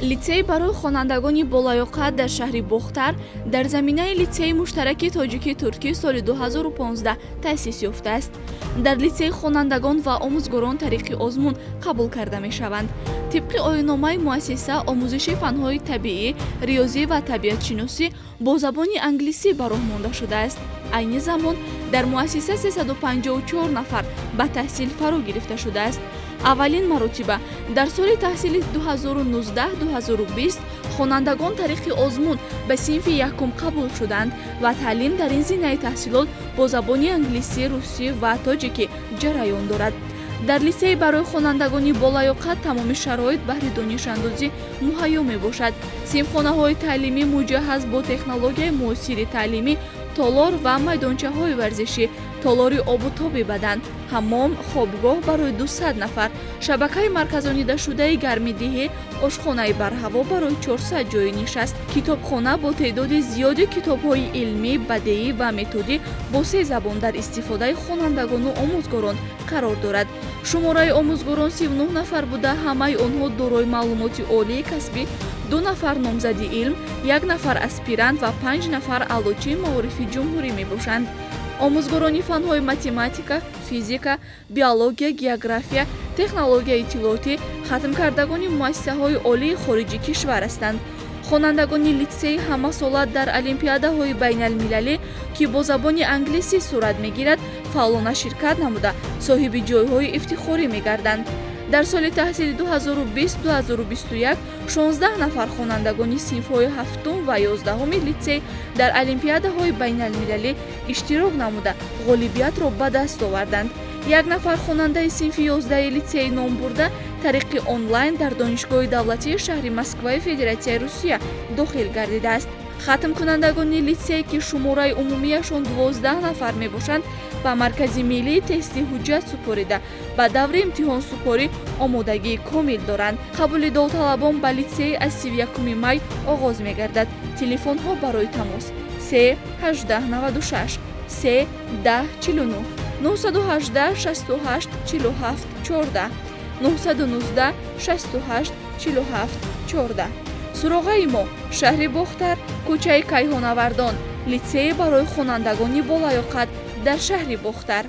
Литсей барои хонандагони болаёқат дар шаҳри Бохтар дар заминаи литсеи муштараки тоҷикӣ-туркӣ соли 2015 таъсис ёфтааст. Дар литсей хонандагон ва омӯзгорон тариқи озмун қабул карда мешаванд. Тибқи оинномаи муассиса, омӯзиши фанҳои табиӣ, риёзӣ ва табиатшиносӣ бо забони англисӣ ба роҳ монда шудааст. Айни замон дар муассиса 354 нафар ба таҳсил фаро гирифта шудааст. Аввалин маротиба дар соли таҳсили 2019-2020 хонандагон тариқи озмун ба синфи якум қабул шуданд ва таълим дар ин зинаи таҳсилот бо забони англисӣ, русӣ ва тоҷикӣ ҷараён дорад. Дар литсей барои хонандагони болаёқат тамоми шароит баҳри донишандозӣ муҳайё мебошад. Синфхонаҳои таълимӣ муҷаҳҳаз бо технологияи муосири таълимӣ, толор ва майдончаҳои варзишӣ, толори обутоби бадан, ҳаммом, хобгоҳ барои 200 нафар, шабакаи марказонидашудаи гармидиҳӣ, ошхонаи барҳаво барои 400 ҷойи нишаст, китобхона бо теъдоди зиёди китобҳои илмӣ, бадеӣ ва методӣ бо се забон дар истифодаи хонандагону омӯзгорон қарор дорад. Шумораи омӯзгорон 39 нафар буда, ҳамаи онҳо дорои маълумоти олии касбӣ, 2 нафар номзади илм, 1 нафар аспирант ва 5 нафар аълочии маорифи ҷумҳурӣ мебошанд. Омӯзгорони фанҳои математика, физика, биология, география, технологияи иттилоотӣ хатмкардагони муассисаҳои олии хориҷи кишвар ҳастанд. Хонандагони литсей ҳамасола дар олимпиадаҳои байналмилалӣ, ки бо забони англисӣ сурат мегирад, фаъолона ширкат намуда, соҳиби ҷойҳои ифтихорӣ мегарданд. Дар соли таҳсили 2020-2021 16 нафар хонандагони синфҳои ҳафтум ва 11-уми литсей дар олимпиадаҳои байналмилалӣ иштирок намуда, ғолибиятро ба даст оварданд. 1 нафар хонандаи синфи 11 литсеи номбурда тариқи онлайн дар Донишгоҳи давлатии шаҳри Москваи Федератсияи Русия дохил гардидааст. Хатмкунандагони литсей, ки шумораи умумияшон 12 нафар мебошанд, ба Маркази миллии тести ҳуҷҷат супорида, ба даври имтиҳонсупорӣ омодагии комил доранд. Қабули довталабон ба литсей аз 31 май оғоз мегардад. Телефонҳо барои тамос 3 18 96 3 10 49 918 68 47 14 919 68 47 14. Суроғаи мо: шаҳри Бохтар, кӯчаи Кайҳонавардон, литсей барои хонандагони болаёқат дар шаҳри Бохтар.